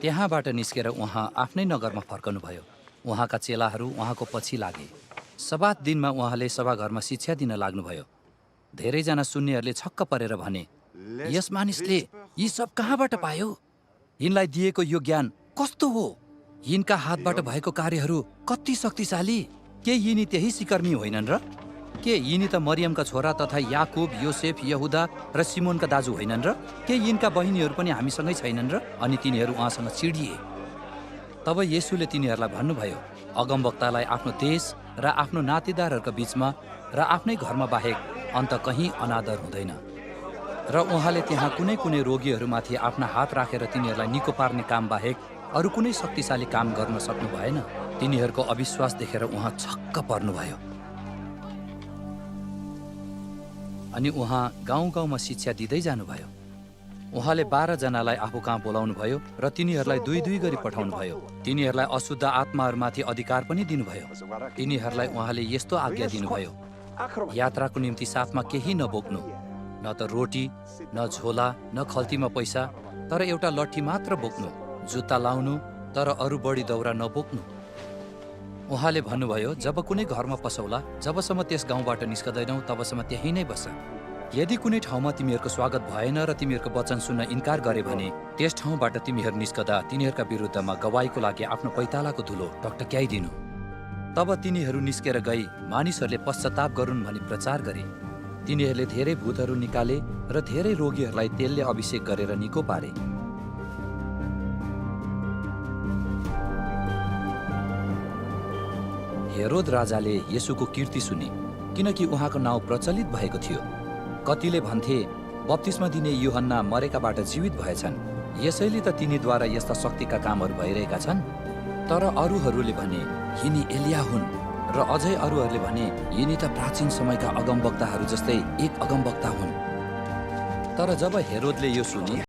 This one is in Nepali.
त्यहाँबाट निस्केर उहाँ आफ्नै नगरमा फर्कनुभयो। उहाँका चेलाहरू उहाँको पछि लागे। सब्बात दिनमा उहाँले सभाघरमा शिक्षा दिन लाग्नुभयो। धेरैजना सुन्नेहरूले छक्क परेर भने, यस मानिसले यी सब कहाँबाट पायो? यिनलाई दिएको यो ज्ञान कस्तो हो? यिनका हातबाट भएको कार्यहरू कति शक्तिशाली! के यिनी त्यही सिकर्मी होइनन् र? के यिनी त मरियमका छोरा तथा याकुब, योसेफ, यहुदा र सिमोनका दाजु होइनन् र? के यिनका बहिनीहरू पनि हामीसँगै छैनन् र? अनि तिनीहरू उहाँसँग चिडिए। तब येशूले तिनीहरूलाई भन्नुभयो, अगमवक्तालाई आफ्नो देश र आफ्नो नातेदारहरूका बीचमा र आफ्नै घरमा बाहेक अन्त कहीँ अनादर हुँदैन। र उहाँले त्यहाँ कुनै कुनै रोगीहरूमाथि आफ्ना हात राखेर तिनीहरूलाई निको पार्ने काम बाहेक अरू कुनै शक्तिशाली काम गर्न सक्नु भएन। तिनीहरूको अविश्वास देखेर उहाँ छक्क पर्नुभयो। अनि उहाँ गाउँ गाउँमा शिक्षा दिँदै जानुभयो। उहाँले 12 जनालाई आफू कहाँ बोलाउनुभयो र तिनीहरूलाई दुई दुई गरी पठाउनुभयो। तिनीहरूलाई अशुद्ध आत्माहरूमाथि अधिकार पनि दिनुभयो। तिनीहरूलाई उहाँले यस्तो आज्ञा दिनुभयो, यात्राको निम्ति साथमा केही नबोक्नु, न त रोटी, न झोला, न खल्तीमा पैसा, तर एउटा लट्ठी मात्र बोक्नु, जुत्ता लाउनु, तर अरू बढी दौरा नबोक्नु। उहाँले भन्नुभयो, जब कुनै घरमा पसौला, जबसम्म त्यस गाउँबाट निस्कदैनौ तबसम्म त्यही नै बस। यदि कुनै ठाउँमा तिमीहरूको स्वागत भएन र तिमीहरूको वचन सुन्न इन्कार गरे भने त्यस ठाउँबाट तिमीहरू निस्कदा तिनीहरूका विरुद्धमा गवाईको लागि आफ्नो पैतालाको धुलो टकटक्याइदिनु। तब तिनीहरू निस्केर गई मानिसहरूले पश्चाताप गरून् भनी प्रचार गरे। तिनीहरूले धेरै भूतहरू निकाले र धेरै रोगीहरूलाई तेलले अभिषेक गरेर निको पारे। हेरोद राजाले येशूको कीर्ति सुने, किनकि उहाँको नाउँ प्रचलित भएको थियो। कतिले भन्थे, बप्तिस्मा दिने यूहन्ना मरेकाबाट जीवित भएछन्, यसैले त तिनीद्वारा यस्ता शक्तिका कामहरू भइरहेका छन्। तर अरूहरूले भने, यिनी एलिया हुन्, र अझै अरूहरूले भने, यिनी त प्राचीन समयका अगमवक्ताहरू जस्तै एक अगमवक्ता हुन्। तर जब हेरोदले यो सुने,